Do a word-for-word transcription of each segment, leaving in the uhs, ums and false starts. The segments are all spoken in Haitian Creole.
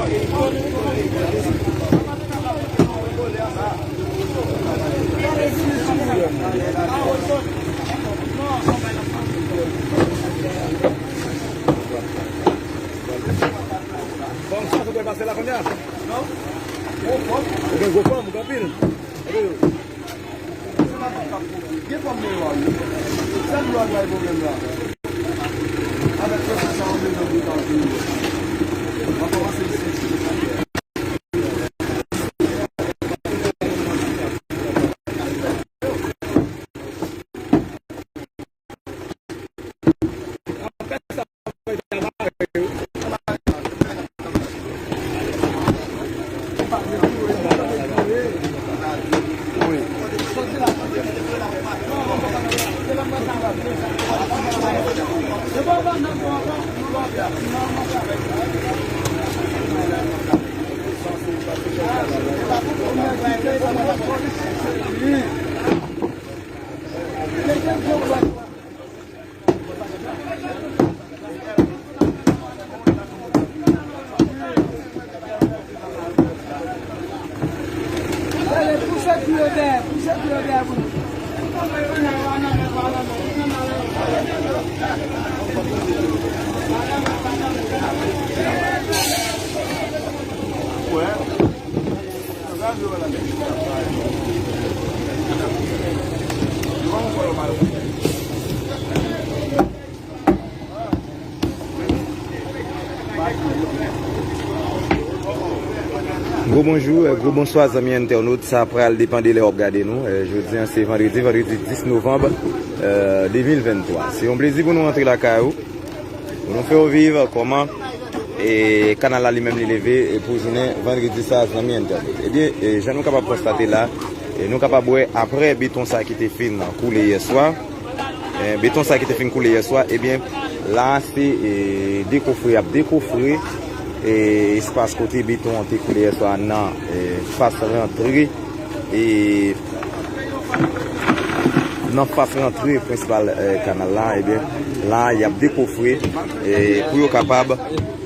Fòm sa, fòk mwen pase la kounye a. Ou gen gwo fòm, ou gen anpil. Gen fòm mwen yo a wi. Sa nou lwa bay pwoblèm la. Avèk prensip sa, ou bezwen pou kanpe. Mwen kòmanse li soti. Gwo bonjou, gwo bonswa zanmi entènot, sa pral depann de lè w ap gade nou. Eh, jodi a se vandredi, vandredi dis novanm, eh, de mil venntwa. Se yon plezi pou nou antre lakay ou. Pou nou fè w viv kòman, e, kanal la li menm li leve, e, pou jounen vandredi sa, zanmi entènot. Ebyen, e, jan nou kapab konstate la, e, nou kapab wè aprè beton sa ki te fin koule yè swa, e, beton sa ki te fin koule yè swa, ebyen, la se, e, dekofre y ap dekofre, e, espas kote beton an te koule yè swa nan, e, fas rantre e nan fas rantre prensipal, eh, kanal la, ebyen, la, y ap dekofre, eh, pou yo kapab,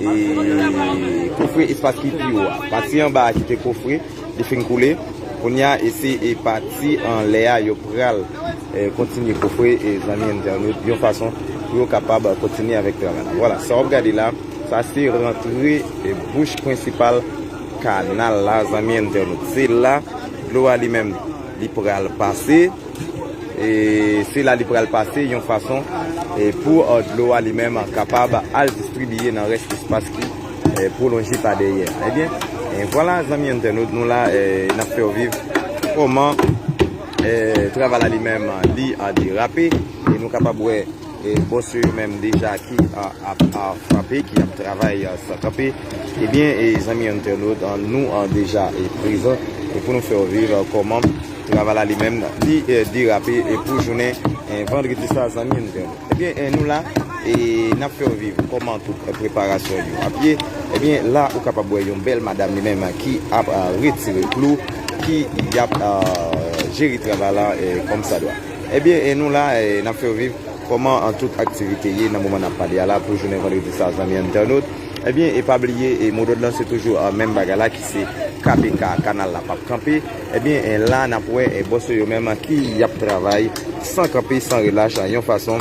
eh, kofre espas ki pi wo a. Pati anba a ki te kofre, li fin koule. Kounye a, e se, e pati anlè a, yo pral, eh, kontinye kofre, e zanmi entènot, yon fason pou yo kapab kontinye avèk travay la. Vwala, sa w ap gade la, sa se rantre, e, bouch prensipal kanal la, zanmi entènot. Se la, dlo a li menm, li pral pase. E se la li pral pase yon fason, e, pou, e, dlo a li menm kapab al distribiye nan rès espas ki, e, pwolonje pa dèyè. Ebyen, e, vwala, zanmi entènot, nou la, e, n ap fè w viv kòman, e, travay la li menm, li, a, derape. E nou kapab wè e bòs yo menm deja ki, a, ap, a, frape, ki ap travay, a, san kanpe. Ebyen, e zanmi entènot, a, nou, a, deja, e, prezan, e pou nou fè w viv, a, kòman travay la li menm, li, e, derape, e pou jounen, e, vandredi sa, zanmi entènot. Ebyen, e, nou la, e n ap fè w viv kòman tout, e, preparasyon yo ap ye. Ebyen, la, ou kapab wè yon bèl madanm li menm ki ap, a, retire klou, ki ap, a, jere travay la, e, kòmsadwa. Ebyen, e nou la, e n ap fè w viv kòman, an, tout aktivite ye nan moman n ap pale a la pou jounen vandredi sa, zanmi entènot. Ebyen, e pa bliye, e modòd lan se toujou, a, menm bagay la ki se K P K, kanal la p ap kanpe. Ebyen, e la n ap wè, e bòs yo menm ki y ap travay san kanpe, san relach, a, yon fason,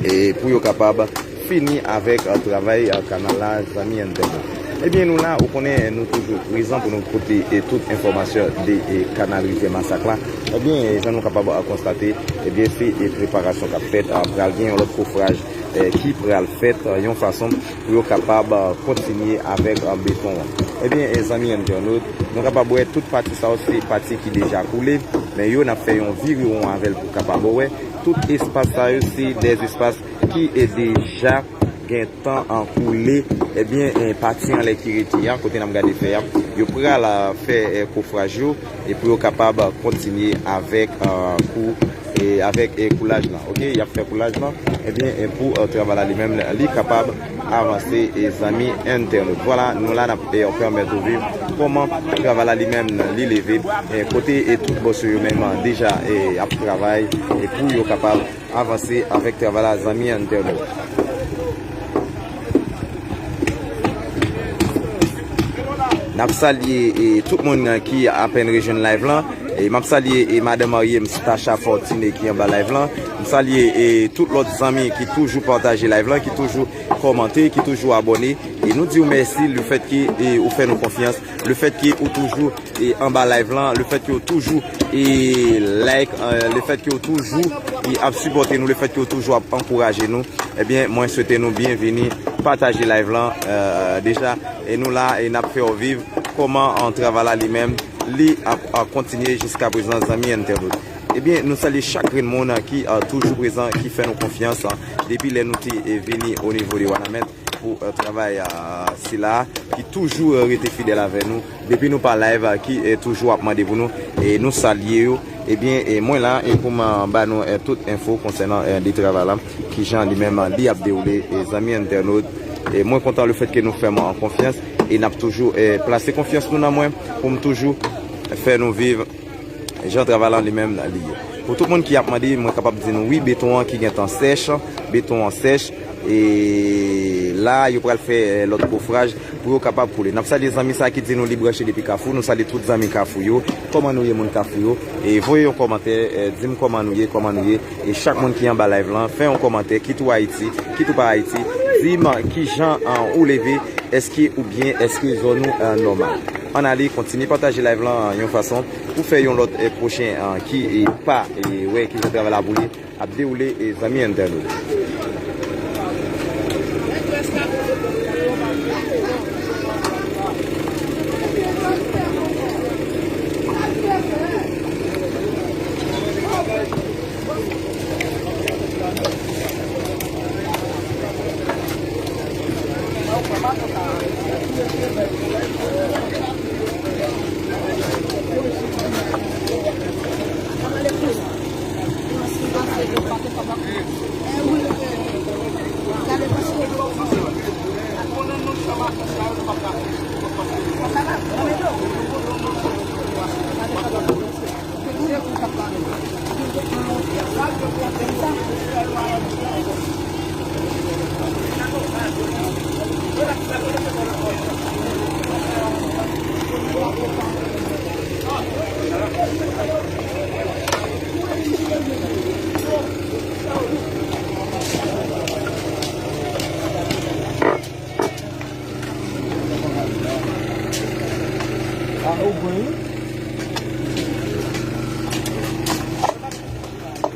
e pou yo kapab fini avèk, a, travay, a, kanal la, zanmi entènot. Ebyen, nou la, ou konnen, e, nou toujou prezan pou nou pote, e, tout enfòmasyon de, e, kanal Rivyè Masak la. Ebyen, e, jan nou kapab, a, konstate, ebyen, se, e, preparasyon k ap fèt, a, pral gen yon lòt kofraj, e, ki pral fèt, a, yon fason pou yo kapab, a, kontinye avèk, a, beton an. Ebyen, e, zanmi entènot, nou kapab wè tout pati sa yo se pati ki deja koule, men yo n ap fè yon virewon avè l pou kapab wè. Tout espas sa yo se de espas ki, e, deja gen tan an koule, ebyen, e, pati anlè ki rete a, kote n ap gade fè a, yo pral, a, fè, e, kofraj yo, e pou yo kapab, a, kontinye avèk, a, kou, e, avèk, e, koulaj lan. Oke, y ap fè koulaj lan, ebyen, e, pou, e, travay la li menm, li kapab avanse, e, zanmi entènot. Vwala, nou la, n ap, e, pèmèt ou viv kòman travay la li menm, li leve, e, kote, e, tout bòs yo menm, deja, e, ap travay, e, pou yo kapab avanse avèk travay la, zanmi entènot. Ap salye e, tout moun ki apèn rejwenn live lan. E m ap salye e, madanm marye m, Stacha Fortuné, ki anba live lan. M salye e, tout lòt zanmi ki toujou pataje live lan, ki toujou kòmante, ki toujou abòne. E nou di w mèsi lefètke e, ou fè nou konfyans, lefètke ou toujou e, anba live lan, lefètke ou toujou e, like, e, lefètke ou toujou e, ap sipòte nou, lefètke ou toujou ap ankouraje nou. Ebyen, mwen swete nou byenvini, pataje live lan e, deja. E nou la, e n ap fè w viv kòman an travay la li menm, li ap, ap kontinye jiska prezan, zanmi entènot. Ebyen, nou salye chak grenn moun ki a toujou prezan, ki fè nou konfyans, a, depi lè nou te e, vini o nivo de Wanament pou e, travay a, sila ki toujou e, rete fidèl avè nou. Depi nou pa live, a, ki e, toujou ap mande pou nou, e nou salye yo. Ebyen, e mwen la e pou m a, ba nou e, tout enfo konsènan e, de travay la, kijan li menm li ap dewoule, e zanmi entènot. E mwen kontan lefètke nou fè mwen konfyans e n ap toujou e, plase konfyans nou nan mwen pou m toujou fè nou viv jan travay lan li menm li ye. Pou tout moun ki ap mande, mwen kapab di nou wi, beton an ki gentan sèch, beton an sèch, e la yo pral fè e, lòt kofraj pou yo kapab koule. N ap salye zanmi sa ki di nou li branche depi Kafou. Nou salye tout zanmi Kafou yo. Kòman nou ye, moun Kafou yo? E voye yon kòmantè, e, di m kòman nou ye, kòman nou ye. E chak moun ki anba live lan, fè yon kòmantè, kit ou Ayiti, kit ou pa Ayiti. Di m kijan an, ou leve, èske ou byen, èske zòn ou e, nòmal. Ann ale, kontinye pataje live lan e, yon fason pou fè yon lòt e, pwochen e, ki e, pa e, wè kijan travay la boule ap dewoule, e zanmi entènot.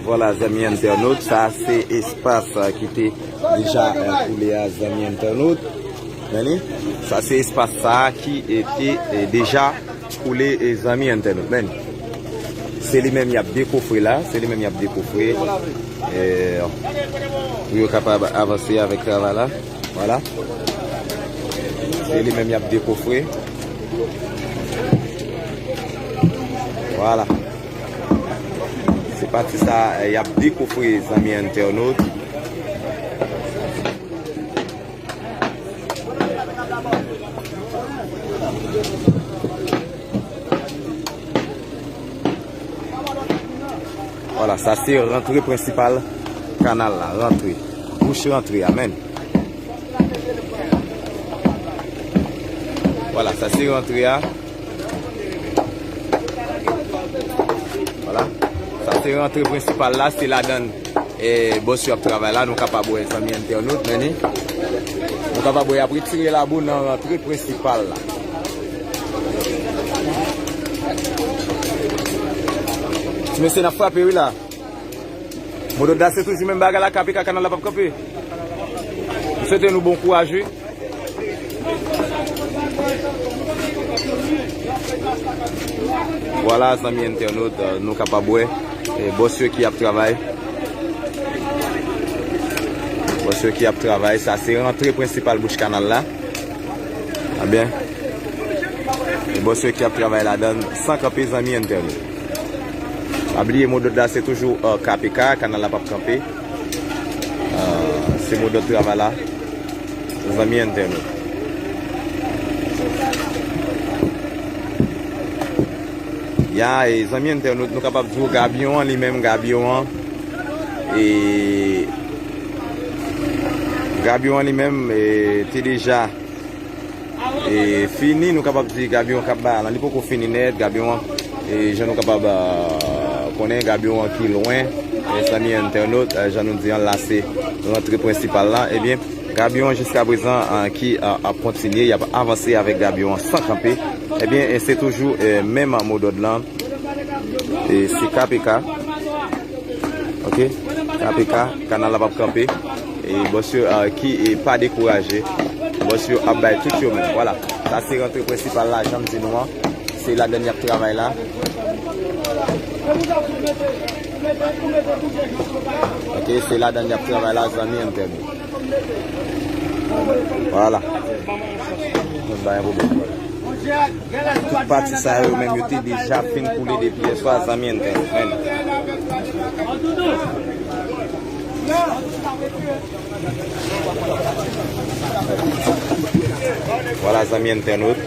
Vwala, zanmi entènot, sa se espas, a, ki te deja e, koule a, zanmi entènot. Men li, sa se espas sa a ki e, te e, deja koule, e, zanmi entènot. Men li, se li menm y ap dekofre la, se li menm y ap dekofre, e, pou yo kapab avanse avèk travay la. Vwala. Se li menm y ap dekofre. Vwala. Se pati sa, e, y ap dekofre, zanmi entènot. Vwala, sa se rantre prensipal kanal la, rantre. Bouch rantre a, men. Vwala, sa se rantre a. Vwala. Sa se rantre prensipal la, se ladann, e, bòs yo ap travay la, nou kapab wè, zanmi entènot, men ni. Nou kapab wè, y ap retire labou nan rantre prensipal la. Ti mesye, n ap frape wi la. Modòd la se toujou menm bagay la, K P K, kanal la p ap kanpe. M swete nou bon kouraj wi. Vwala, zanmi entènot, e, nou kapab wè, e, bòs yo ki ap travay. Bòs yo ki ap travay, sa se rantre prensipal bouch kanal la. Ebyen, e bòs yo ki ap travay ladann san kanpe, zanmi entènot. Pa bliye modòd la se toujou, e, K P K, kanal la p ap kanpe. E, se modòd travay la, zanmi entènot. Ya, e, zanmi entènot, nou kapab di w gabyon an li menm, gabyon an, e, gabyon an li menm, e, te deja e, fini, nou kapab di gabyon k ap bay la, li poko fini nèt, gabyon an, e, jan nou kapab, a, konnen, gabyon an ki lwen, e, zanmi entènot, e, jan nou di an, la se rantre prensipal la, ebyen, gabyon an jiska prezan, a, ki, a, ap kontinye, y ap avanse avèk gabyon an san kanpe, ebyen, e, se toujou, e, menm modòd lan, e, se K P K. Ok, K P K, kanal la p ap kanpe. E bòs yo, a, ki, e, pa dekouraje. Bòs yo ap bay tout yo menm. Vwala. Sa se rantre prensipal la, jan m di nou an. Se ladann y ap travay la. Ok, se ladann y ap travay la, zanmi entènot. Vwala. Nou bay yon pwoblèm. Tout pati sa yo menm yo te deja fin koule depi yè swa, zanmi entènot. Vwala, zanmi entènot.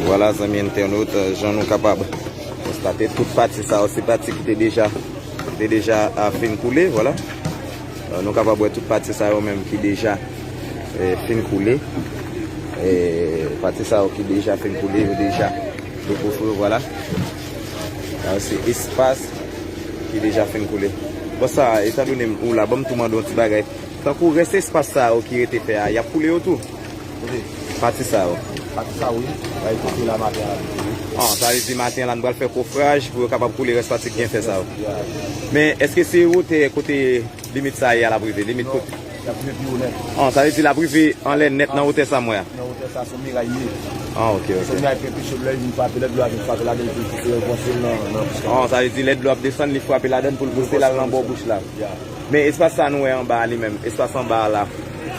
Vwala, zanmi entènot, jan nou kapab konstate, tout pati sa yo, se pati ki te deja, ki te deja, a, fin koule, vwala. E, nou kapab wè tout pati sa yo menm ki deja, e, fin koule. E, pati sa yo ki deja fin koule, yo deja dekouvri, vwala. Sa yo se espas ki deja fin koule. Bon, sa, etandone ou la, ban m tou mande yon ti bagay. Tankou rès espas sa yo ki rete fè a, y ap koule yo tou? Kote? Pati sa yo. Pati sa yo, wi. Bay kote la maten an la. An, sa vle di maten an la, nou pral fè kofraj pou yo kapab koule rès pati ki gen fè sa yo. Ya. Men, èske se wotè kote limit sa ye a l ap rive? Limit kote? Y ap rive pi wo nèt. An, sa vle di l ap rive anlè nèt nan wotè sa m wè a? Nan wotè sa, se yon miray li ye. An, ok, ok. Se yon miray ki enpeche lè li vin frape, lè dlo a vin frape ladan l pou l pouse ranfòse l nan, nan bouch la. An, sa vle di lè dlo ap desann, li frape ladan l pou l pouse l al nan bò bouch la. Ya. Men espas sa nou wè anba a li menm, espas anba a la.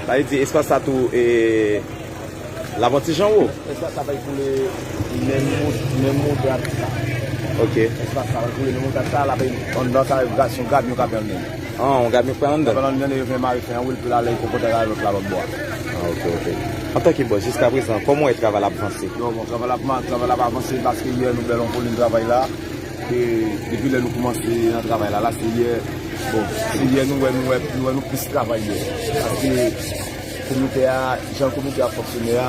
Sa vle di espas sa tou, e, l ap yon ti jan wo. Espas sa pral koule menm mo-, menm wotè ak sa. Ok. Espas sa pral koule menm wotè ak sa, l ap anndan sa, se yon gabyon k ap anndan. An, yon gabyon k pral anndan. K ap anndan, yo fè mare fè an, wi, l pral ale, konpòtè la, lòt la, lòt bò a. Ah, ok, ok. Antanke bòs, jiska prezan, kòman w wè travay la ap vanse? Yo, bon, travay la ap ma-, travay la ap avanse paske yè nou bèl yon kolin travay la. E depi lè nou kòmanse nan travay la, la se yè, bon, se yè nou wè, nou wè, nou wè nou plis travay yè. Paske komite a, jan komite a fonksyone a,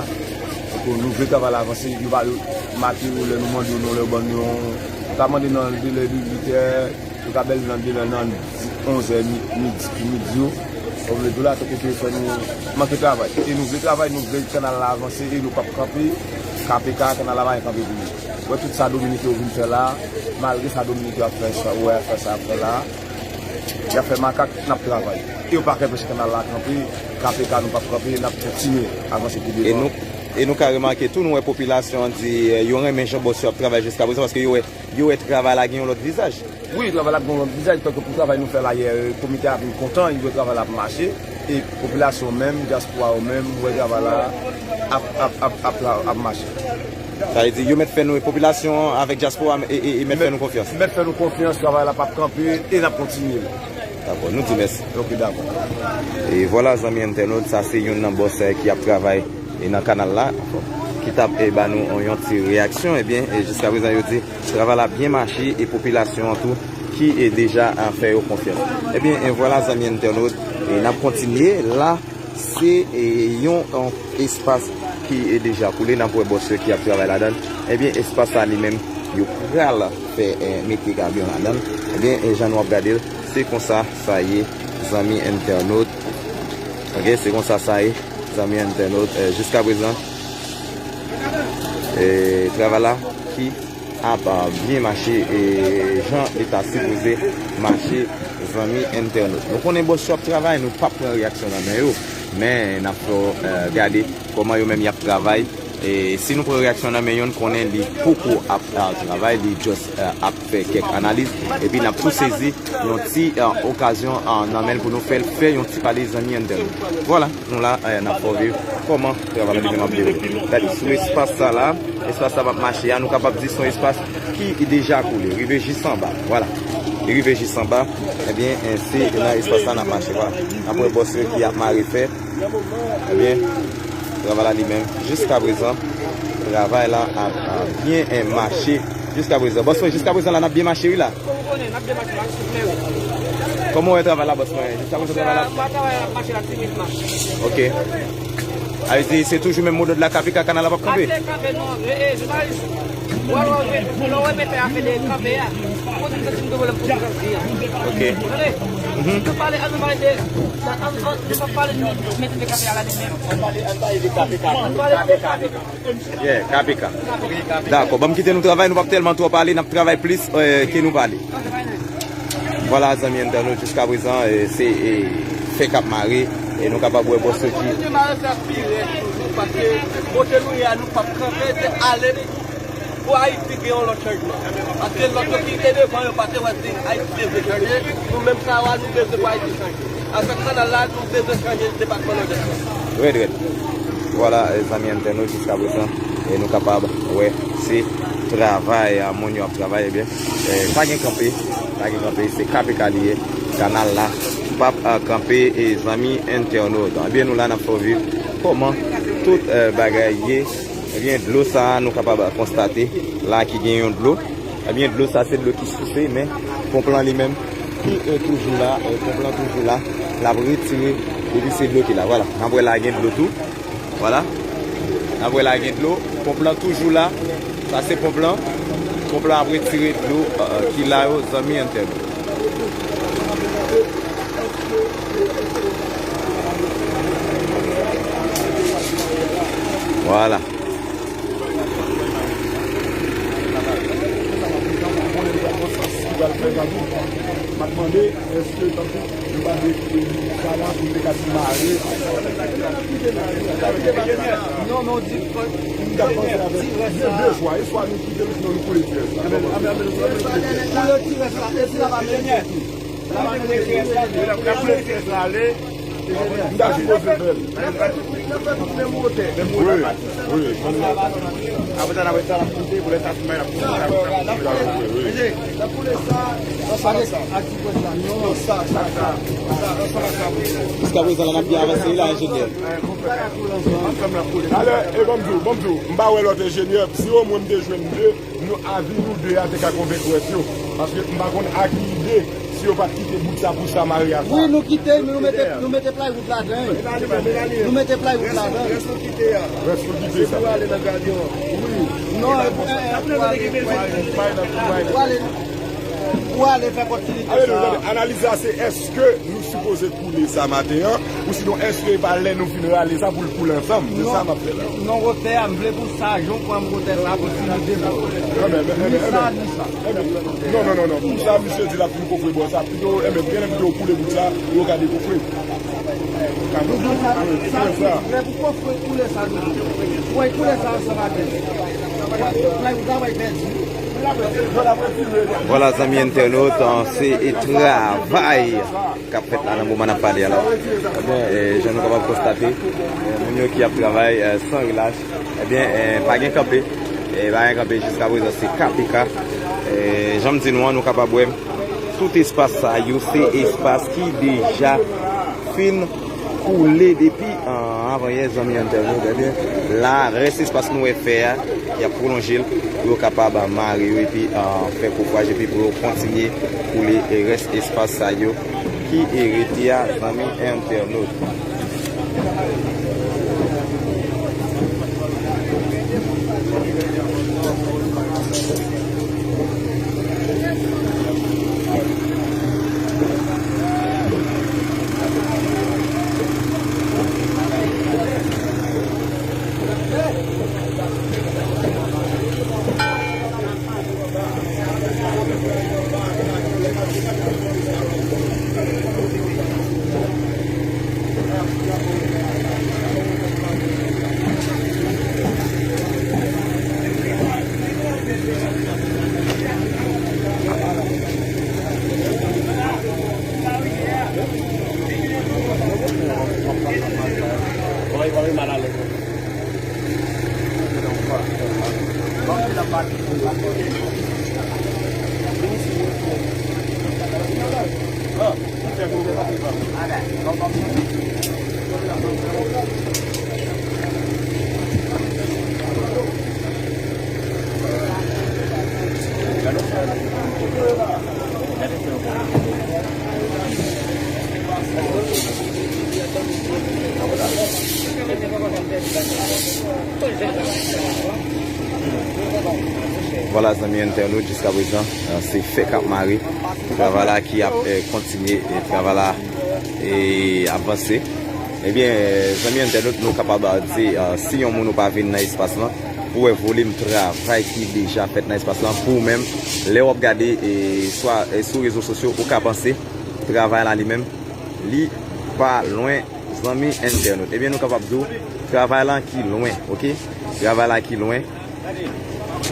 donk nou vle travay la avanse, yo pa, yo, maten yo, lè nou mande yo, nou lè yo ban nou yon, nou ka mande nan delè de uit è, yo ka bèl nan delè nan onz è, mi-, midi, pou midi yo. Sa vle di la, tankou ke fè nou manke travay. E nou vle travay, nou vle kanal la avanse, e nou p ap kanpe, K P K, kanal la pa kanpe pou nou. Wè tout sa Dominik yo vin fè la, malgre sa Dominik yo ap fè sa, wè fè sa ap fè la, y ap fè makak, n ap travay. E yo pa ka anpeche kanal la kanpe, K P K nou p ap kanpe, n ap kontinye avanse pi devan. E nou, e nou ka remake tou, nou wè popilasyon an di, eh, yo renmen jan bòs yo ap travay jiska prezan, paske yo wè, yo wè travay la gen yon lòt vizaj. Wi, travay la ap gen yon lòt vizaj, tankou pou travay nou fè la yè, komite a vin kontan, li wè travay la ap mache, e popilasyon menm, dyaspora yo menm, wè travay la ap, ap, ap, ap, ap mache. Sa vle di, yo mèt fè nou, popilasyon an avèk dyaspora e, e, e mèt fè nou konfyans. Mèt fè nou konfyans, travay la p ap kanpe, e n ap kontinye l. Dakò, nou di mèsi. Ok, dakò. E vwala, zanmi entènot, sa se youn nan bòs, eh, ki ap travay e nan kanal la, ki t ap, e, ba nou yon ti reyaksyon, ebyen, e jiska prezan yo di travay la ap byen mache e popilasyon an tou ki, e, deja, a, fè yo konfyans. Ebyen, e, vwala, zanmi entènot, e n ap kontinye la, se, e, yon, yon espas ki, e, deja koule, n ap wè bòs yo ki ap travay ladan l. Ebyen, espas sa li menm, yo pral fè, e, mete gabyon ladan l. Ebyen, e, jan nou ap gade l, se konsa sa ye, zanmi entènot. Ok, se konsa sa ye, zanmi entènot. Eh, jiska prezan, eh, travay la ki ap, ah, byen mache, eh, jan li ta sipoze mache, zanmi entènot. Nou konnen bòs yo ap travay, nou p ap pran reyaksyon nan men yo, men n ap fè w, eh, gade kòman yo menm y ap travay. E si nou pran reyaksyon nan men yonn, konnen li poko ap, ah, travay, li just, eh, ap fè kèk analiz, epi n ap tou sezi yon ti, eh, okazyon, ah, nan men l pou nou fè l fè yon ti pale zanmi anndan l. Vwala, nou la, eh, n ap fè w viv kòman travay la li menm ap dewoule. Gade, sou espas sa la, espas sa m ap mache a, nou kapab di se yon espas ki deja koule, rive jis anba. Vwala. Li rive jis anba, ebyen, eh, se nan espas la n ap mache. Vwala. N ap wè bòs yo ki ap mare fè. Ebyen, travay la li menm, jiskaprezan, travay la ap, ap byen, eh, mache. Jiskaprezan. Bòs mwen, jiskaprezan la, n ap byen mache, wi, la. Kòman w wè travay la, bòs mwen? Jiskaprezan, travay la. Ok. A vle di, se toujou menm modòd la, K P K, kanal la p ap kanpe? Kanpe, kanpe, non. E, e, jounalis. Ou al wè, lè w wè mete afè de kanpe a, ou konn santi m gen pwoblèm pou m santi a. Ok. Tande? Mhm. Nou pale, an nou pale de, an, an, nou pa pale de mete de kanpe a la li menm. An pale, an pale de kanpe, kanpe. An pale de kanpe. Yeah, K P K. Dakò, ban m kite nou travay, nou p ap tèlman twò pale, n ap travay plis, eh, ke nou pale. Vwala, zanmi entènot, jiskaprezan, eh, se, eh, fè k ap mare, e nou kapab wè bòs yo ki. Kontinye mare fè pi rèd toujou, paske kote nou ye a, nou p ap kanpe, se ale pou Ayiti gen yon lòt chanjman. Paske lòt yo ki te devan yo pa te wè si Ayiti te vle chanje, nou menm sa a, nou bezwen pou Ayiti chanje. Avèk kanal la, nou bezwen chanje depatman Nòdès la. Rèd, rèd. Vwala, eh, zanmi entènot, jiskaprezan, e nou kapab wè se travay, ah, moun yo ap travay, ebyen, eh, pa gen kanpe, pa gen kanpe, se K P K li ye, kanal la p ap, ah, kanpe, e zanmi entènot. Ebyen, nou la n ap fè w viv kòman tout, eh, bagay ye. Ebyen, dlo sa a, nou kapab konstate la ki gen yon dlo. Ebyen, dlo sa se dlo ki souse, men ponp lan li menm ki, eh, toujou la, eh, ponp lan toujou la, l ap retire, epi se dlo ki la. Vwala, n ap wè la gen dlo tou. Vwala. N ap wè la gen dlo, ponp lan toujou la. Sa se ponp lan. Ponp lan ap retire dlo, eh, ki la yo, zanmi entènot. Vwala. M ap mande, èske, tankou, nou pa dwe kite li sa la pou nou te ka di mare? Non, men w di, m t ap panse avèk, gen de chwa, e swa nou kite l, sinon nou koule ti rès la. Koule ti rès la, e si l ap amelyore tou. N ap koule ti rès la ale. M ta sipoze fè l. N ap fè tout, n ap fè tout menm wotè. Wi, wi. Apre sa, n ap, sa n ap koute, pou lè sa fin bay, n ap koute, n ap koute, n ap koute. Wi, wi. N ap koute sa, ansanm ak sa. Non, sa, sa, sa, sa, ansanm ak sa. Jiskaprezan, la, n ap byen avanse, wi, la, enjenyè. Talè, e ban m di w, ban m di w, m pa wè lòt enjenyè, si omwen m te jwenn de, nou, avi nou de a te ka konvenk rès yo. Paske m pa konn a ki ide, si yo pa t kite bout sa pou sa mare a sa. Wi, nou kite, men nou mete, nou mete playwood ladan. Nou mete playwood ladan. Rès nou kite a. Rès nou kite sa. Pou ale nan gradyon an. Wi. Non, e pou, e, e, pou ale, pou ale, pou ale fè kontinite sa. Analiz la, se èske nou sipoze koule sa maten an, ou sinon èske e pa lè nou fin rale sa pou l koule ansanm? Se sa m ap fè la. Non, wotè a, m vle pou sa, jan w pran wotè sa pou fini devan. Ni sa, ni sa. Non, non, non, non. Pou sa, misye di l ap fin kofre bò sa. Pito, enben, genlè pito w koule bout sa, yo ka dekofre. Lè pou kofre, koule sa, nou. Wè, koule sa ansanm avè l. Wè, wè, wè, pèdi. Vwala, zanmi entènot, se travay k ap fèt la nan moman n ap pale a la. Ebyen, eh, jan nou kapab konstate, eh, moun yo ki ap travay, eh, san rilach, ebyen, eh, pa gen kanpe, eh, pa gen kanpe jiskaprezan, se K P K. Eh, jan m di nou an, nou kapab wè tout espas sa yo, se espas ki deja fin koule depi, eh, avanyè, zanmi entènot. Ebyen, la, rès espas nou wè fè a, y ap pwolonje l pou yo kapab mare yo epi, eh, fè kofraj epi pou yo kontinye koule, eh, rès espas sa yo ki, eh, rete a, zanmi entènot. Vwala, zanmi entènot, jiska prezan, eh, se fè k ap mare. Travay la ki ap, eh, kontinye, eh, travay la, eh, ap vanse. Ebyen, eh, zanmi entènot, nou kapab, eh, di, eh, si yon moun ou pa vin nan espas lan, pou wè volim travay ki deja fèt nan espas lan, pou ou menm, lè w ap gade, eh, swa, eh, sou rezo sosyo, ou ka panse travay la li menm, li pa lwen, zanmi entènot. Ebyen, nou kapab di w, travay la ki lwen, oke? Travay la ki lwen.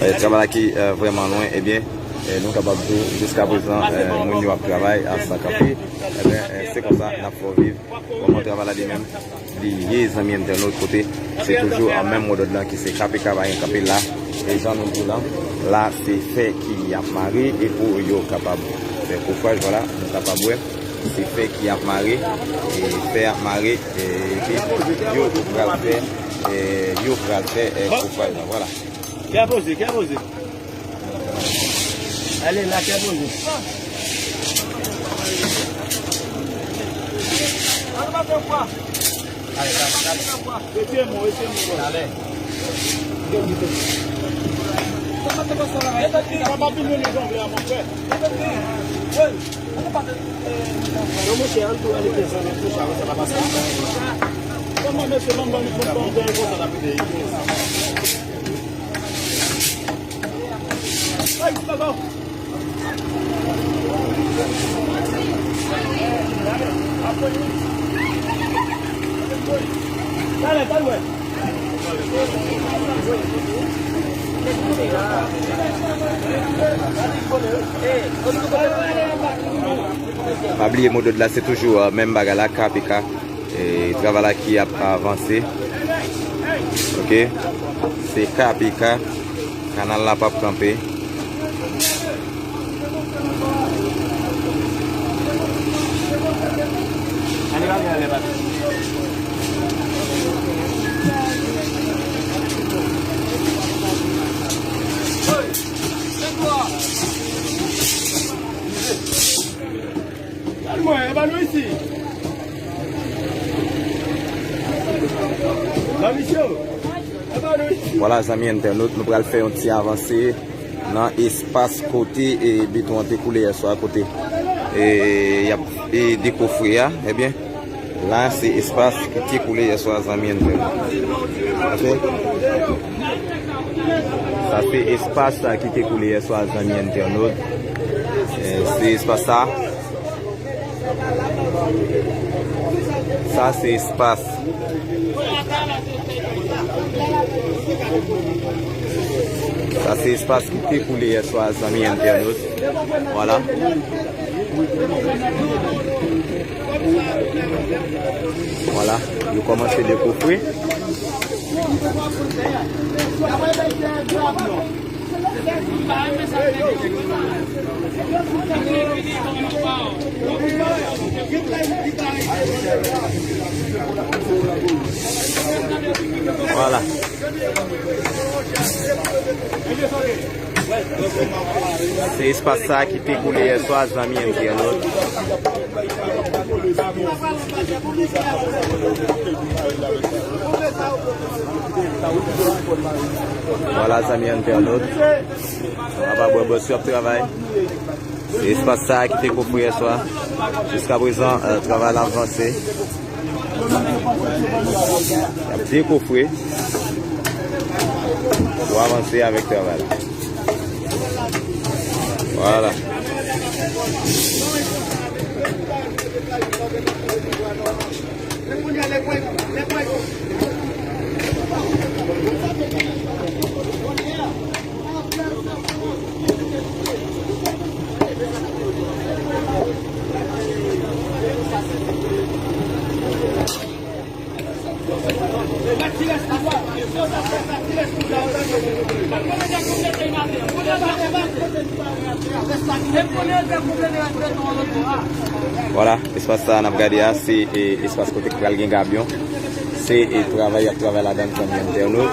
Eh, travay la ki, eh, vrèman lwen, ebyen, eh, nou kapab di w, jiska prezan, eh, moun yo ap travay, a sa kanpe. Ebyen, eh, se konsa, n ap fè w viv kòman travay la li menm li ye, zanmi entènot, kote se toujou, eh, menm modòd lan ki se K P K pa gen kanpe la. E jan nou di w lan, la, se fè ki ap mare, e pou yo kapab fè kofraj, vwala, nou kapab wè, se fè ki ap mare, e fè ap mare, e, epi yo pral fè, e, yo pral fè, e, kofraj la, vwala. Kè poze, kè poze. Ale la, kè poze. Ale, ale. Mete mwen, mete mwen. Ale. Sa pa te pase la. Sa pa vin nan janvye a, mon frè. Yo, monchè, ann tou ale desann tou, sa, sa pa pase. Kòman mesye, ban m, ban m, ban m, ban m, ban m, konsa la, pede. Ay, papa. Pa bliye modòd la, se toujou, eh, menm bagay la, K P K. E, travay la ki ap avanse. Oke. Se K P K. Kanal la p ap kanpe. Al mwen, e pa nou isi. Zanmi yo, e pa nou isi. Vwala, zanmi entènot, nou pral fè yon ti avanse nan espas kote, e, beton an te koule yè swa, kote, e, y ap, e, dekofre a. Ebyen, la, se espas ki te koule yè swa, zanmi entènot. Oke? Sa se espas sa ki te koule yè swa, zanmi entènot. Eh, se espas sa. Sa se espas. Sa se espas ki te koule yè swa, zanmi entènot. Vwala. Vwala, yo kòmanse dekofre. Vwala. Se espas sa a ki te koule yè swa, zanmi entènot. Vwala, zanmi entènot. Papa Bwè Bòs yo ap travay. Se espas sa a ki te kofre yè swa. Jiska prezan, eh, travay la ap vanse. Y ap dekofre pou avanse avèk travay la. Vwala. Vwala, espas sa a n ap gade a, se, e, espas kote k pral gen gabyon. Se, e, travay y ap travay ladan l, zanmi entènot.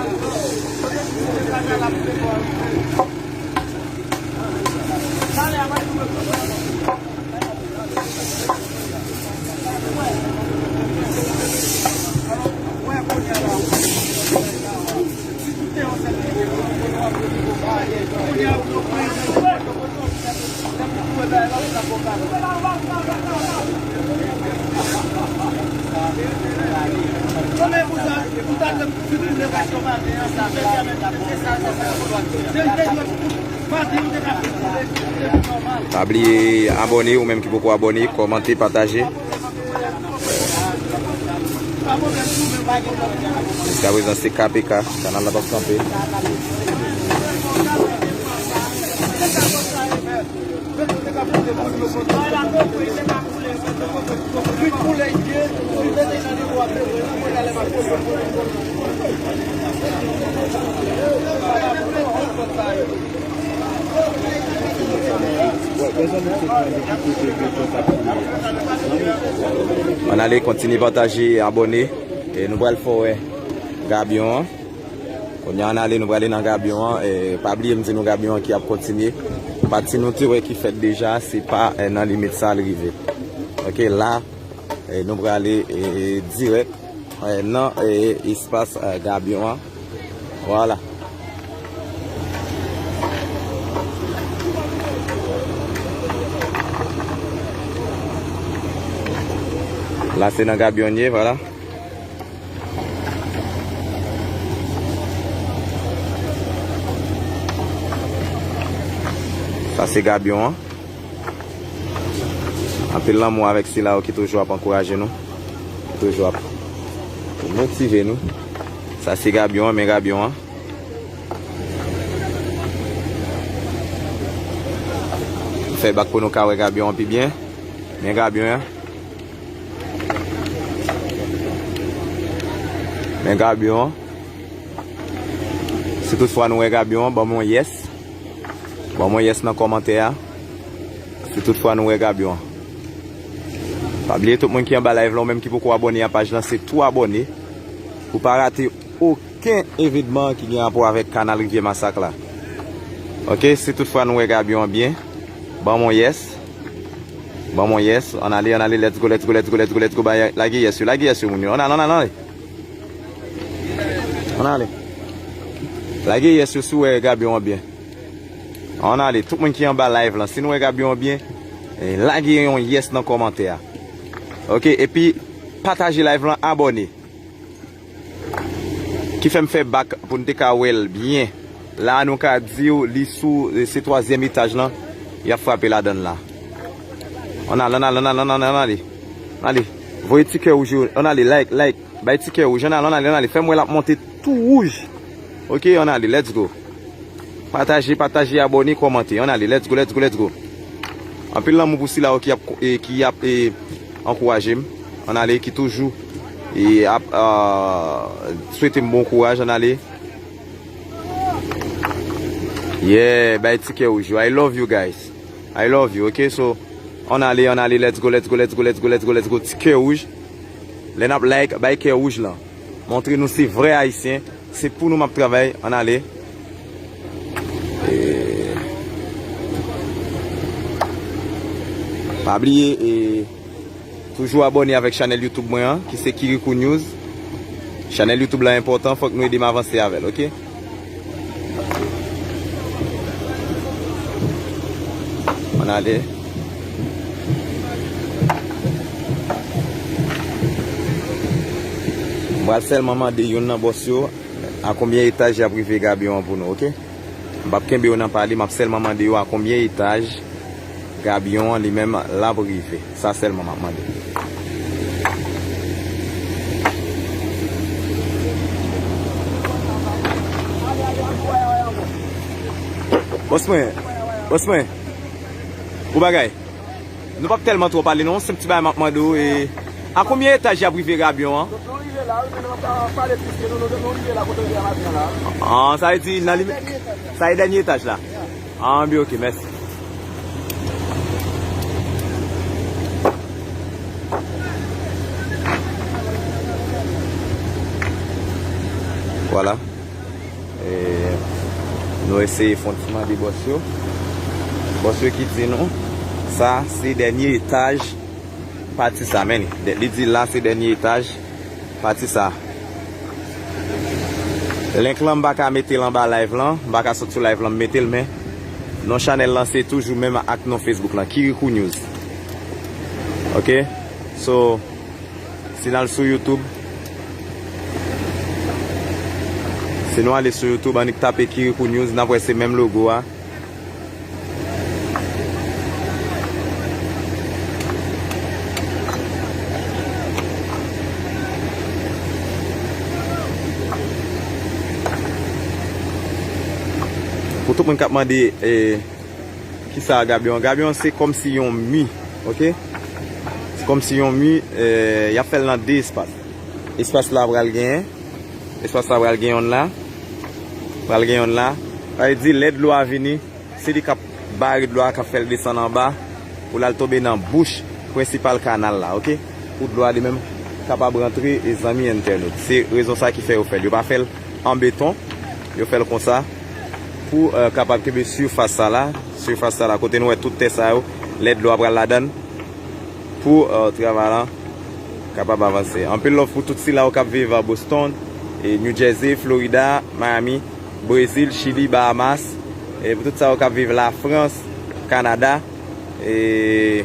Pa bliye abòne, ou menm ki poko abòne, kòmante, pataje. Jiskaprezan, se K P K, kanal la p ap kanpe. Ann ale, kontinye pataje, abòne. E nou pral fè w wè gabyon an. Kounye a, ann ale, nou prale nan gabyon an. E, pa bliye m di nou gabyon an ki ap kontinye. Pati nou te wè ki fèt deja, se pa, e, nan limit sa l rive. Ok, la, e, nou prale, e, dirèk, e, nan, e, espas, e, gabyon an. Vwala. La, se nan gabyon n ye, vwala. Sa se gabyon an. Anpil lanmou avèk sila yo ki toujou ap ankouraje nou, ki toujou ap motive nou. Sa se gabyon an, men gabyon an. Fè bak pou nou ka wè gabyon an pi byen. Men gabyon an. Men gabyon an. Si toutfwa nou wè gabyon an, ban m yon yes. Ban m yon yes nan kòmantè a. Si toutfwa nou wè gabyon an. Pa bliye tout moun ki anba live la, ou menm ki poko abòne a paj lan, se tou abòne. Pou pa rate okenn evenman ki gen rapò avèk kanal Rivyè Masak la. Ok, si toutfwa nou wè gabyon an byen, ban m yon yes. Ban m yon yes. Ann ale, ann ale, let's go, let's go, let's go, let's go, let's go. Bay, lage yes yo, lage yes yo, moun yo. Ann ale, ann ale, ann ale. Ann ale. Lage yes yo si w wè gabyon an byen. Ann ale, tout moun ki anba live lan, si nou wè gabyon an byen, e, lage yon yes nan kòmantè a. Ok, epi pataje live lan, abòne. Ki fè m fè bak pou n te ka wè l byen. La, nou ka di w li sou, e, se twazyèm etaj lan, y ap frape ladan l la. Ann ale, ann ale, ann ale, ann ale, ann ale. Ann ale. Voye ti kè wouj yo. Ann ale, like, like. Bay ti kè wouj. Ann ale, ann ale, ann ale. Fè m wè l ap monte tou wouj. Ok, ann ale, let's go. Pataje, pataje, abòne, kòmante. Ann ale, let's go, let's go, let's go. Anpil lanmou pou sila yo ki ap, e, ki ap, e, ankouraje m. Ann ale, ki toujou, e, ap, a, swete m bon kouraj. Ann ale. Yeah, bay ti kè wouj yo. I love you guys. I love you, ok? So, ann ale, ann ale, let's go, let's go, let's go, let's go, let's go, let's go. Ti kè wouj. Lè n ap like, bay kè wouj lan. Montre nou se vrè Ayisyen. Se pou nou m ap travay. Ann ale. E, pa bliye, e, toujou abòne avèk chanèl YouTube mwen an, ki se Kirikou News. Chanèl YouTube la enpòtan, fòk nou ede m avanse avè l, ok? Ann ale. M pral sèlman mande youn nan bòs yo a konbyen etaj y ap rive gabyon an pou nou, ok? M p ap kenbe yo nan pale, m ap sèlman mande yo a konbyen etaj gabyon an li menm l ap rive. Sa sèlman m ap mande. Bòs mwen, bòs mwen, ou bagay. Nou p ap tèlman twò pale non, se yon ti bagay m ap mande w, e, A konbyen etaj y ap rive gabyon an? Nou rive la, wi, men nou pa pale plis ke nou, nou, nou rive la kote nou ye a maten an la. Ah, sa vle di, nan li, sa e dènye etaj la? Ah, byen, ok, mèsi. Vwala. E, nou eseye fè yon ti mande bòs yo. Bòs yo ki di nou, sa se dènye etaj pati sa, men li. Li di la se dènye etaj pati sa. Link lan m pa ka mete l anba live lan, m pa ka sot sou live lan m mete l, men non chanèl lan se toujou menm ak non Facebook lan, Kirikou News. Ok? So, si n al sou YouTube, si nou ale sou YouTube, annik tape Kirikou News, n ap wè se menm logo a. Pou tout moun k ap mande, eh, kisa gabyon, gabyon se kòmsi yon mi, ok? Se kòmsi yon mi, eh, y ap fè l nan de espas. Espas la pral genyen, espas la pral gen yonn la, pral gen yonn la. Sa vle di lè dlo a vini, se li k ap bare dlo a, k ap fè l desann anba pou l al tonbe nan bouch prensipal kanal la, ok? Pou dlo a li menm kapab rantre, e zanmi entènot. Se rezon sa ki fè yo fè l. Yo pa fè l an beton, yo fè l konsa pou, eh, kapab kenbe sifas sa la, sifas sa la, kote nou wè tout tè sa yo, lè dlo a pral ladan l, pou, eh, travay la kapab avanse. Anpil love pou tout sila yo k ap viv a Boston, e New Jersey, Florida, Miami, Brezil, Chili, Bahamas, e pou tout sa yo k ap viv Lafrans, Kanada, e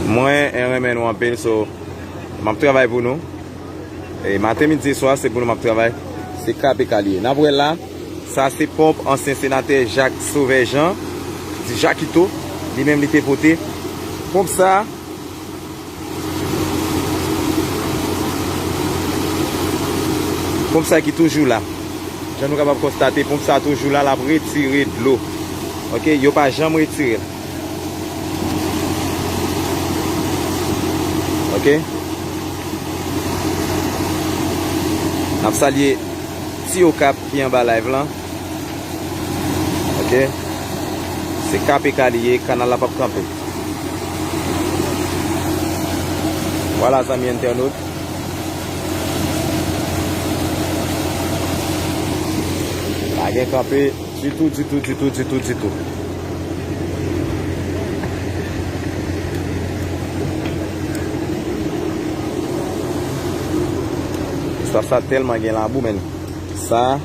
mwen, eh, renmen nou anpil, so, m ap travay pou nou. E maten, midi e swa, se pou nou m ap travay. Se K P K li ye. N ap wè la, sa se ponp ansyen senatè Jacques Sauveur Jean, di Jakito, li menm li te pote. Ponp sa, ponp sa ki toujou la. Jan nou kapab konstate, ponp sa toujou la, l ap retire dlo. Ok, yo pa janm retire l. Ok. N ap salye Ti Okap ki anba live lan. Ok. Se K P K li ye, kanal la p ap kanpe. Vwala, zanmi entènot. Pa gen kanpe. Ditou, ditou, ditou, ditou, ditou. Espas sa tèlman gen labou, men sa,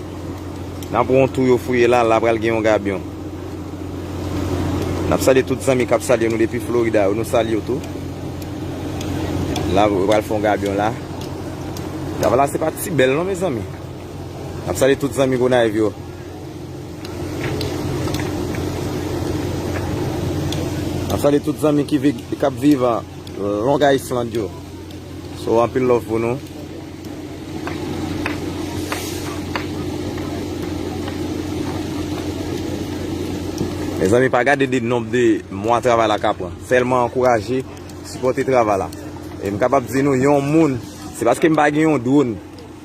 n ap wè yon twou yo fouye la, la pral gen yon gabyon. N ap salye tout zanmi k ap salye nou depi Florida yo, nou salye w tou. La, yo pral fè yon gabyon la. Travay la se pa ti bèl non, mezanmi. N ap salye tout zanmi Gonayiv yo. N ap salye tout zanmi ki vi-, k ap viv an Long Island yo. So, anpil love pou nou. Mezanmi, pa gade de nonb de mwa travay la ka pran. Sèlman ankouraje, sipòte travay la. E m kapab di nou, yon moun, se paske m pa gen yon drone.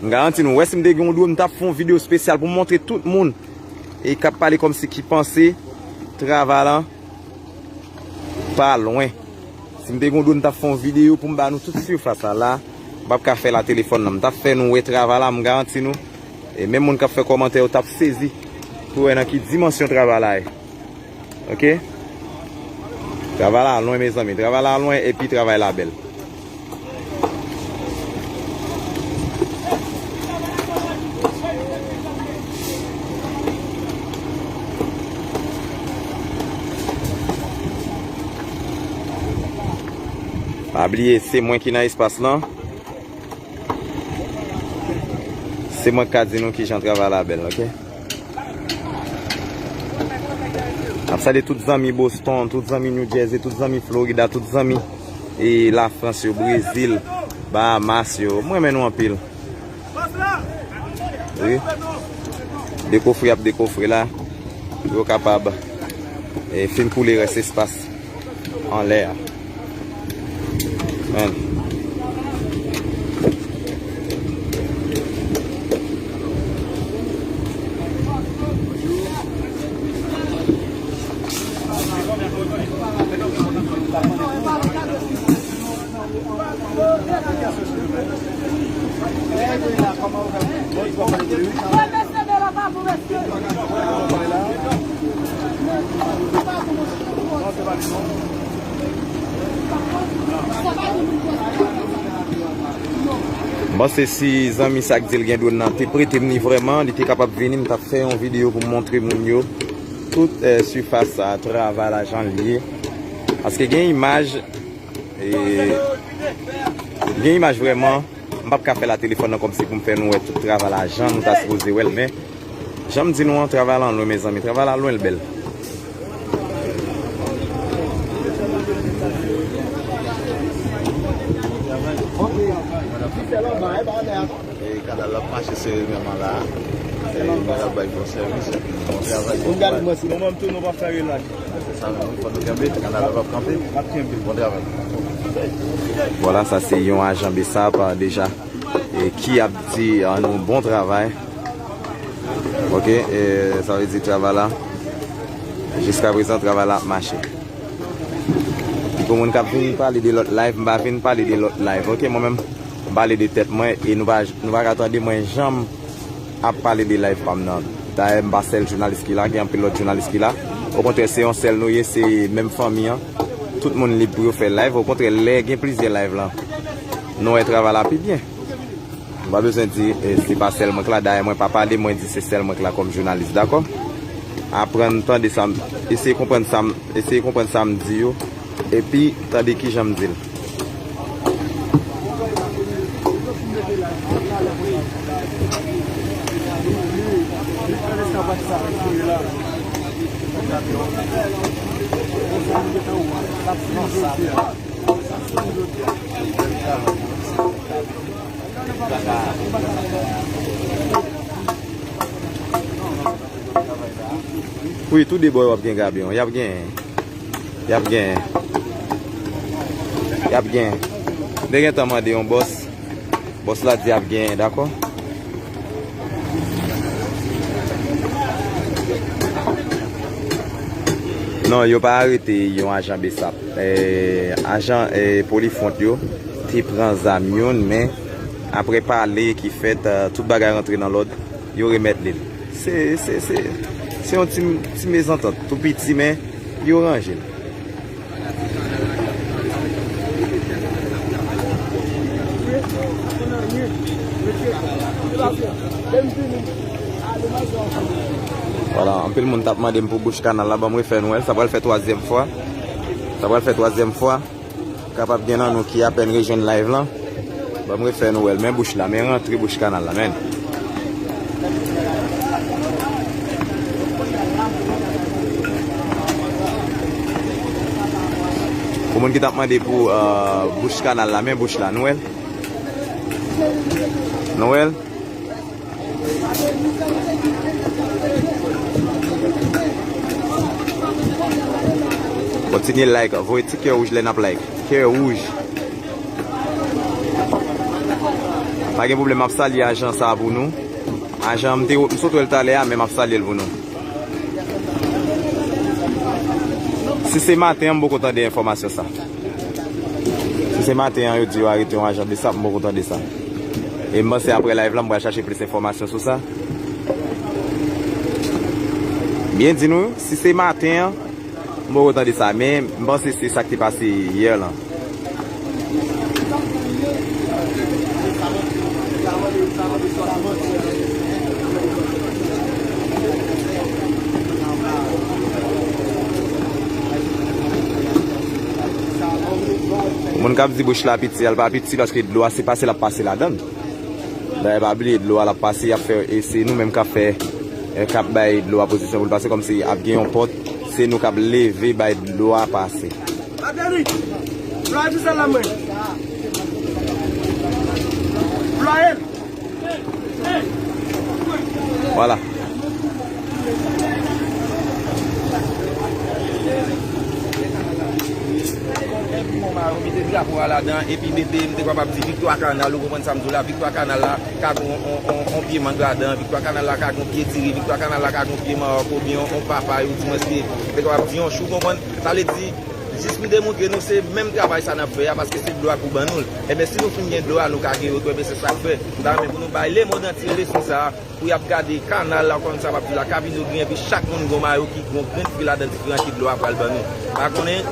M garanti nou, wè si m te gen yon drone, m t ap fè yon videyo espesyal pou m montre tout moun e k ap pale kòmsi ki panse travay la pa lwen. Si m te gen yon drone, m t ap fè yon videyo pou m ba nou tout sifas la. La, m p ap ka fè l a telefòn nan. M t ap fè nou wè travay la, m garanti nou. E menm moun k ap fè kòmantè yo t ap sezi pou wè nan ki dimansyon travay la ye. Ok? Travay la lwen, mezanmi. Travay la lwen epi travay la bèl. Pa bliye, se mwen ki nan espas lan. Se mwen k ka di nou kijan travay la bèl, ok? N ap salye tout zanmi Boston, tout zanmi New Jersey, tout zanmi Florida, tout zanmi, e, Lafrans yo, Brezil, Bahamas yo. Mwen renmen nou anpil. Wi. Dekofre ap dekofre la. Pou yo kapab, e, fin koule rès espas anlè a. Men. M panse si zanmi sa k di l gen dwòn nan te prete m li vrèman, li te kapab vini, m t ap fè yon videyo pou m montre moun yo tout, eh, sifas sa, travay la jan l ye. Paske gen imaj, eh, gen imaj vrèman. M p ap ka fè l a telefòn nan kòmsi pou m fè nou wè tout travay la jan nou ta sipoze wè l, men jan m di nou an, travay la lwen, mezanmi, travay la lwen, l bèl. E kanal la ap mache serye menm la. E nou ap bay bon sèvis epi bon travay. Bon travay. Mwen menm tou nou p ap fè relak. Se sa menm, wi, fò nou kenbe, kanal la p ap kanpe. N ap kenbe. Bon travay. Vwala, sa se yon ajan BSAP, ah, deja, e ki ap di, ah, nou bon travay. Oke, e sa vle di travay la, jiska prezan, travay la ap mache. Pou moun k ap vin pale de lòt live, m pa vin pale de lòt live. Oke, mwen menm, m pale de tèt mwen e nou pa, nou pa ka tande mwen janm ap pale de live pa m nan. Dayè, m pa sèl jounalis ki la, gen anpil lòt jounalis ki la. Okontrè, se yon sèl nou ye, se menm fanmi an. Tout moun lib pou yo fè live. Okontrè, lè gen plizyè live lan, nou wè travay la pi byen. M pa bezwen di, eh, se pa sèl mwen k la. Dayè, mwen pa pale, mwen di se sèl mwen k la kòm jounalis, dakò? Aprann tande sa m, eseye konprann sa m, eseye konprann sa m di yo, epi tande kijan m di l. Wi, tou de bò yo ap gen gabiyon. Y ap gen. Y ap gen. Y ap gen. M te gentan mande yon bòs. Bòs la di ap gen, dakò? Non, yo pa arete yon ajan BSAP. Eh, ajan, eh, Polifront yo te pran zam youn, men apre pale ki fèt, eh, tout bagay rantre nan lòd, yo remèt li l. Se, se, se, se yon ti, ti mezantant, tou piti, men yo ranje l. Vwala, anpil moun t ap mande m pou bouch kanal la, ban m refè nou wè l, sa pral fè twazyèm fwa. Sa pral fè twazyèm fwa. Kapab gen nan nou ki apèn rejwenn live lan. Ban m refè nou wè l, men bouch la, men rantre bouch kanal la, men. Pou moun ki t ap mande pou, euh, bouch kanal la, men bouch la, nou wè l? Nou wè l? Kontinye like, voye ti kè wouj lè n ap like. Kè wouj. Pa gen pwoblèm, m ap salye ajan sa a pou nou. Ajan, m te, m sot wè l talè a, men m ap salye l pou nou. Si se maten an, m poko tande enfòmasyon sa. Si se maten an, yo di yo arete yon ajan BSAP, m poko tande sa. E m panse apre live la, m pral chache plis enfòmasyon sou sa. Byen di nou, si se maten an, m poko tande sa, men m panse se sa k te pase yè lan. Moun k ap di bouch la piti, a l pa piti paske dlo a se pase l ap pase ladan l. Dayè, pa bliye, dlo a l ap pase, y ap fè, e se nou menm k ap fè, e k ap bay dlo a pozisyon pou l pase, kòmsi ap gen yon pòt, se nou k ap leve bay dlo a pase. Ateri! Dlo a di sèl la mwen. Dlo a ye l. Vwala. Bon, Mayo mete drapo a ladan, epi mete, m te kapab di, Viktwa Kanal, ou konprann sa m di w la, Viktwa Kanal la ka gen on, on, on, on pye mang ladan, Viktwa Kanal la ka gen on pye diri, Viktwa Kanal la ka gen on pye manòk, oubyen on, on papay, ou di mwen se, m te kapab di on chou, ou konprann? Sa vle di, jis pou demontre nou se menm travay sa n ap fè a, paske se dlo a k pou ban nou l. Enben, si nou fin gen dlo a, nou ka gen yo tou, enben, se sa k fè. M ta renmen pou nou bay lemonn antye leson sa a, pou y ap gade kanal la, konn sa m ap di la, Kabino gen, epi chak moun gon mayo ki gon grenn fwi ladan diferan ki dlo a pral ban nou. Pa konnen,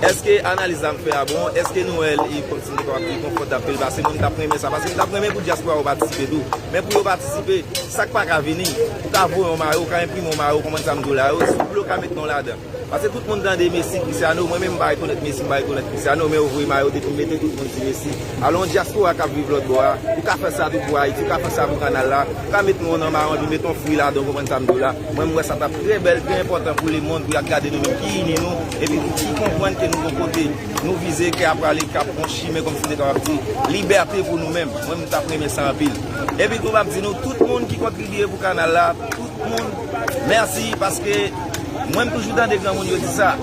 èske analiz la m fè a bon? Èske nou wè l, e, kòmsi m te kapab di, konfòtab ke l pase? Mwen, m t ap renmen sa, paske m t ap renmen pou dyaspora yo patisipe tou. Men pou yo patisipe, sa k pa ka vini, ou ka voye yon mayo, ou ka enprime yon mayo, konprann sa m di w la, yo, souple, ou ka met non ladan. Paske tout moun tande Messi, Cristiano, mwen menm m pa rekonèt Messi, m pa rekonèt Cristiano, men yo voye mayo depi m mete tout moun di Messi. Alò, yon dyaspora k ap viv lòt bò a, ou ka fè sa tou pou Ayiti, ou ka fè sa pou kanal la, ou ka met non nan mayo, epi met yon fwi ladan, w konprann sa m di w la. Mwen, m wè sa t ap trè bèl, trè enpòtan pou lemonn, pou y ap gade nou menm, ki ini nou, epi pou ki konprann ke nou gon kote, nou vize, ke ap prale, k ap yon chimen, kòmsi m te kapab di, libète pou nou menm. Mwen, m t ap renmen sa anpil. Epi tou, m ap di nou, tout moun ki kontribye pou kanal la, tout moun, mèsi, paske mwen, m toujou tande granmoun yo di sa.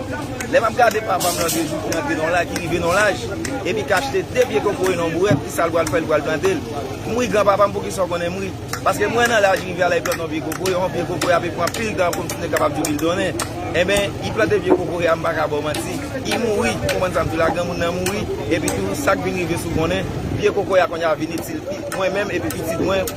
Lè m ap gade papa m nan de jou ki rantre nan laj, ki rive nan laj, epi k achte de pye kokoye nan bourèt, ki sa l pral fè, l pral plante l. M ri granpapa m, poukisa w konnen m ri? Paske m wè nan laj rive a la, li plante yon pye kokoye, yon pye kokoye ap pran anpil tan pou m fin kapab di w li donnen. Enben, li plante pye kokoye a, m pa ka ba w manti, li mouri, ou konprann sa m di w la, granmoun nan mouri, epi tou, sa k vin rive sou konnen, pye kokoye a kounye a vin itil mwen menm epi pitit mwen,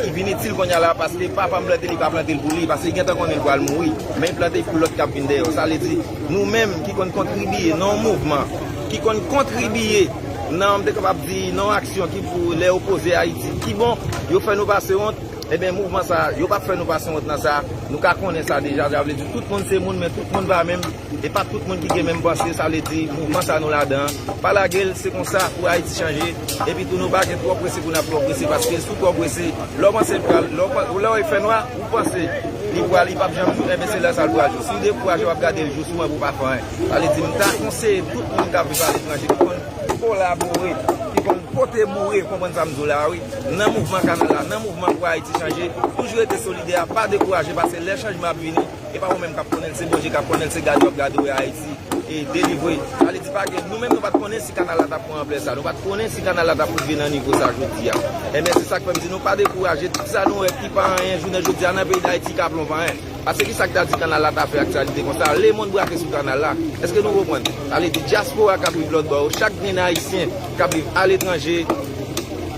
li vin itil kounye a la, paske papa m plante, li pa plante l pou li, paske li gentan konnen l pral mouri, men li plante l pou lòt k ap vin dèyè yo. Sa vle di, nou menm ki konn kontribye nan yon mouvman, ki konn kontribye nan, m te kapab di, nan yon aksyon ki pou lè yo poze Ayiti, ki bon, yo fè nou pase wont, enben, mouvman sa, yo p ap fè nou pase wont nan sa, nou ka konnen sa deja, sa vle di, tout moun se moun, men tout moun pa menm. E pa tout moun ki gen menm panse, sa vle di mouvman sa nou ladan an. Pa lage l, se konsa pou Ayiti chanje. Epi tou nou pa gen twò prese pou n ap twò prese, paske si w twò prese, lè w panse l pral, lè w pa- lè w fè nwa, ou panse li pral, li p ap janm jou, enben se lè sa l pral jou. Si w dekouraje, w ap gade l jou sou mwen pou w pa fè anyen. Sa vle di, m ta konseye tout moun k ap viv aletranje, ki konn kolabore, ki konn pote boure, konprann sa m di w la, wi, nan mouvman kanal la, nan mouvman pou Ayiti chanje, toujou rete solidè, pa dekouraje, paske lè chanjman ap vini, e pa ou menm k ap konnen l, se Bondye k ap konnen l, se gade w ap gade w wè Ayiti e delivre. Sa vle di pa gen, nou menm nou pa t konnen si kanal la t ap pran anplè sa, nou pa t konnen si kanal la t ap rive nan nivo sa jodi a. Enben, se sa k fè m di nou pa dekouraje, tout sa nou wè ki pa anyen, jounen jodi a nan peyi Dayiti ka plon pa anyen. Paske ki sa k ta di kanal la ta fè aktyalite konsa? Lemonn brake sou kanal la. Èske nou konprann? Sa vle di dyaspora k ap viv lòt bò yo, chak grenn ayisyen k ap viv aletranje,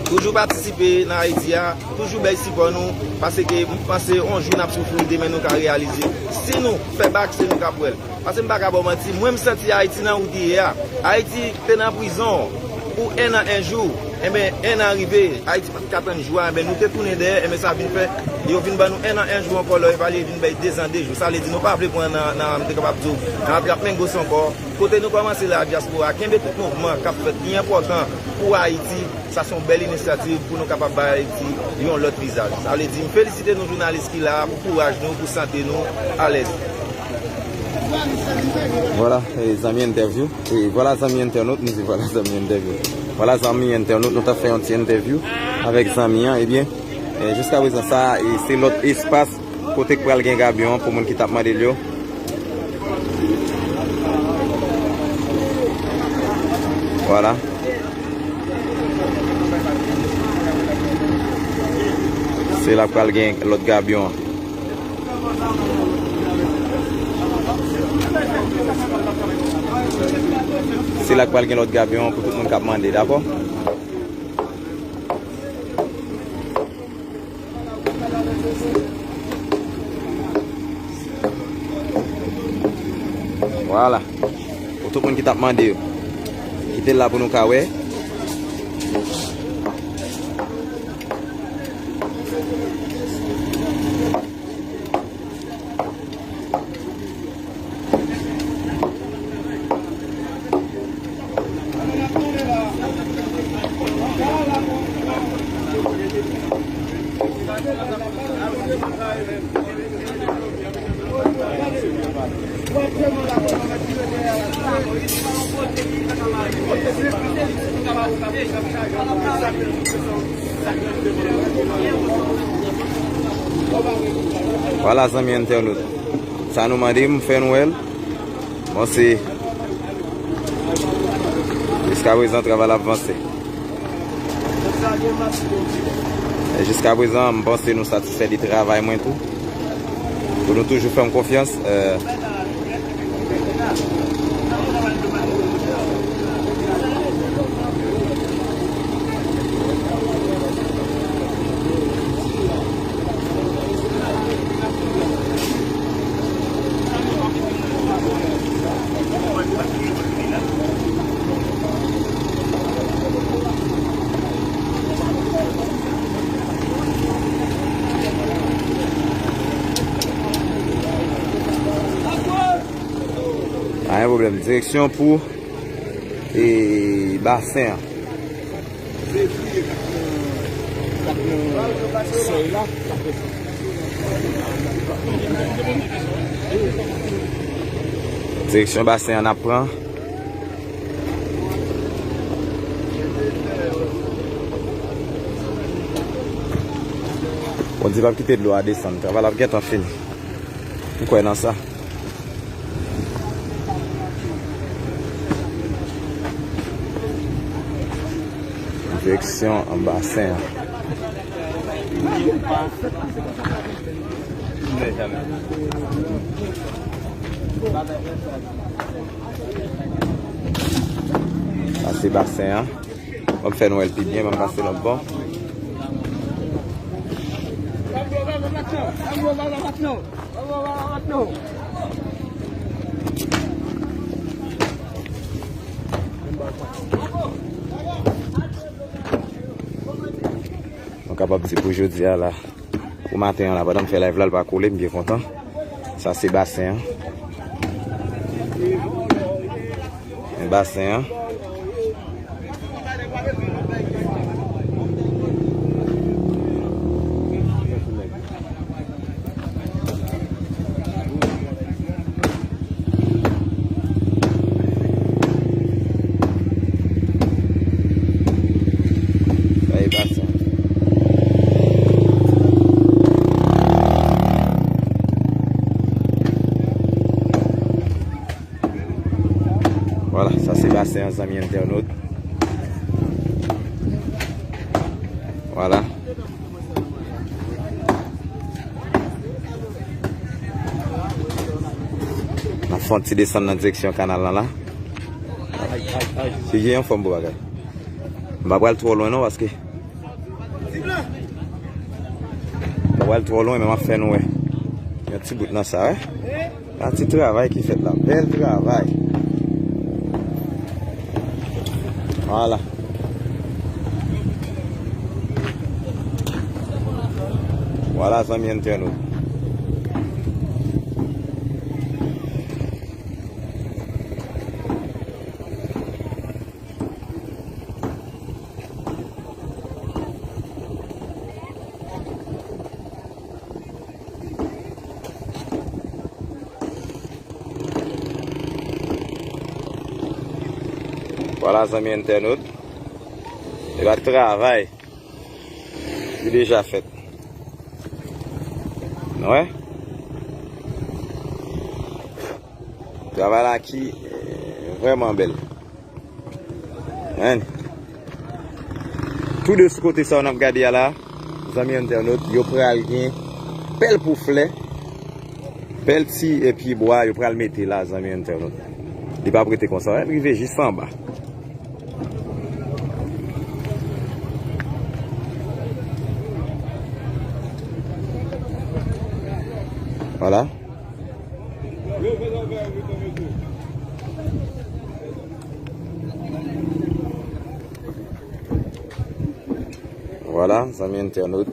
toujou patisipe nan Ayiti a, toujou bay sipò nou, paske m panse yon jou n ap soufri, demen nou ka reyalize. Si nou fè bak, se nou k ap wè l. Paske m pa ka ba w manti, mwen m santi Ayiti nan wout li ye a. Ayiti te nan prizon pou en an en jou. Enben, en an rive, Ayiti pa t ka tann jou a, enben nou te tounen dèyè, enben sa vin fè, yo vin ban nou en an en jou ankò, lè yo evalye, vin bay de zan de jou. Sa vle di nou pa vle pran nan, nan, m te kapab di w, nan atrap menm gòs ankò. Kote nou kòmanse la, dyaspora, kenbe tout mouvman k ap fèt, li enpòtan pou Ayiti. Sa se yon bèl inisyativ pou nou kapab bay Ayiti yon lòt vizaj. Sa vle di, m felisite nou jounalis ki la a pou kouraj nou, pou sante nou alèz. Vwala, e, zanmi entèvyou. E, vwala, zanmi entènot, nou di vwala, zanmi entèvyou. Vwala, zanmi entènot, nou t ap fè yon ti entèvyou avèk zanmi an, ebyen, e, jiska prezan, sa, e, se lòt espas kote k pral gen gabyon an pou moun ki t ap mande l yo. Vwala. Se la k pral gen lòt gabyon an. Se la k pral gen lòt gabyon an pou tout moun k ap mande, dakò? Vwala. Pou tout moun ki t ap mande yo. Kite l la pou nou ka wè. Vwala, zanmi entènot. Sa nou mande, m fè nou wè l. Bon, se Jiskaprezan, travay la ap vanse. E jiskaprezan, m panse nou satisfè de travay mwen tou. Pou nou toujou fè m konfyans. E, Pa gen pwoblèm. Direksyon pou, e, basen an. Direksyon basen an n ap pran. Bondye p ap kite dlo a desann. Travay la ap gentan fini. M kwè nan sa. Direksyon an basen an. Sa se basen an. Ban m fè nou wè l pi byen, ban m pase lòt bò. Nou kapab di pou jodi a la, pou maten an la, pandan m fè live la, l pa kole, m byen kontan. Sa se basen an. Men basen an. Sa e basen. Vwala, sa se basen an, zanmi entènot. Vwala. N ap fè yon ti desann nan direksyon kanal lan la. Figi anfòm pou bagay. M pa pral twò lwen non, paske m pa pral twò lwen, men m ap fè nou wè yon ti bout nan sa, wè. Yon ti travay ki fèt la. Bèl travay. Vwala. Vwala, zanmi entènot. Vwala, zanmi entènot. Se pa travay ki deja fèt. Nou wè? Travay la ki, eh, vrèman bèl. Men. Tou de sou kote sa w n ap gade a la, zanmi entènot, yo pral gen pèl pou flè, pèl ti, eh, pye bwa, yo pral mete la, zanmi entènot. Li p ap rete konsa, wè, rive jis anba. Vwala. Vwala, zanmi entènot.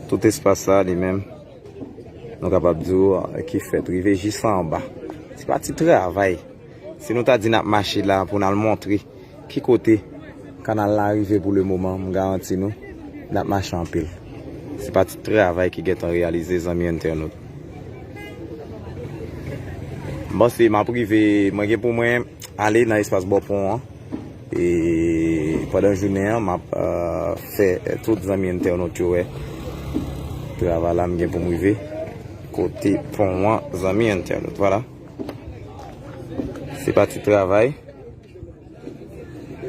Tout espas sa, li menm, nou kapab di w, ki fèt rive jis anba. Se pa ti travay. Si nou ta di n ap mache la pou n al montre ki kote kanal la rive pou le moman, m garanti nou, n ap mache anpil. Se pa ti travay ki gentan reyalize, zanmi entènot. M panse m ap rive, mwen gen pou mwen ale nan espas bò pon an. E pandan jounen an, m ap, euh, fè tout zanmi entènot yo wè travay la m gen pou m rive kote pon an, zanmi entènot. Vwala. Se pa ti travay.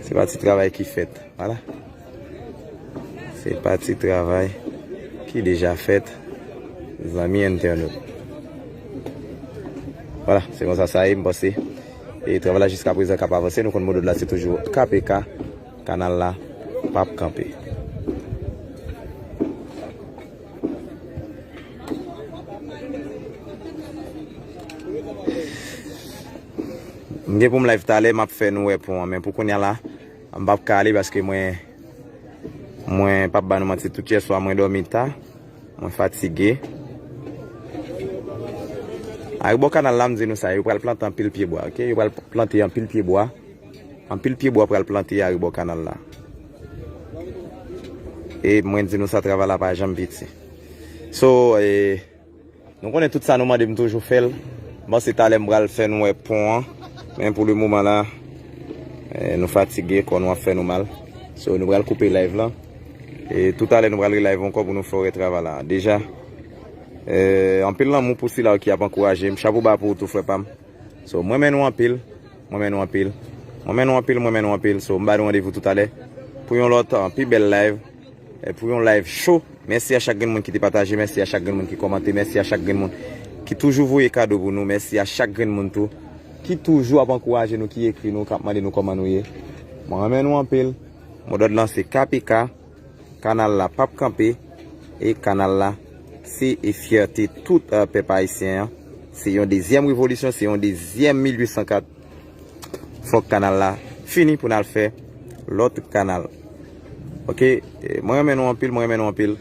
Se pa ti travay ki fèt. Vwala. Se pa ti travay ki deja fèt, zanmi entènot. Vwala, se konsa sa ye, m panse. E travay la jiska prezan k ap avanse. Nou konn modèl la se toujou K P K, kanal la p ap kanpe. M gen pou m live talè, m ap fè nou wè pon an. Men pou kounye a la, m p ap ka ale paske mwen, mwen p ap ba nou manti, tout yèswa mwen dòmi ta, mwen fatige. Arebò kanal la, m di nou sa, yo pral plante anpil pye bwa, oke? Yo pral plante anpil pye bwa. Anpil pye bwa pral plante arebò kanal la. E mwen di nou sa, travay la pa janm piti. So, e, nou konnen tout sa nou mande m toujou fè l. M panse talè m pral fè nou wè pon an. Men pou le moman la, e, nou fatige, kò nou ap fè nou mal. So, nou pral koupe live lan. E toutalè nou pral relive ankò pou nou fè w wè travay la. Deja, e, anpil lanmou pou sila yo ki ap ankouraje m. Chapo ba pou ou tou, frè pa m. So, mwen renmen nou anpil. Mwen renmen nou anpil. Mwen renmen nou anpil, mwen renmen nou anpil. So, m ba nou randevou toutalè pou yon lòt, uh, pi bèl live. E pou yon live cho. Mèsi a chak grenn moun ki te pataje, mèsi a chak grenn moun ki kòmante, mèsi a chak grenn moun ki toujou voye kado pou nou, mèsi a chak grenn moun tou ki toujou ap ankouraje nou, ki ekri nou, k ap mande nou kòman nou ye. Mwen renmen nou anpil. Modòd lan se K P K. Kanal la p ap kanpe. E kanal la se, e, fyète tout, e, pèp ayisyen an. Se yon dezyèm revolisyon, se yon dezyèm mil uit san kat. Fòk kanal la fini pou n al fè lòt kanal. Oke, e, mwen renmen nou anpil, mwen renmen nou anpil.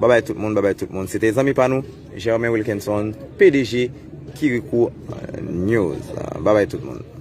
Babay tout moun, babay tout moun. Se te zanmi pa nou, Germain Wilkinson, P D G Kirikou, e, News. Babay tout moun.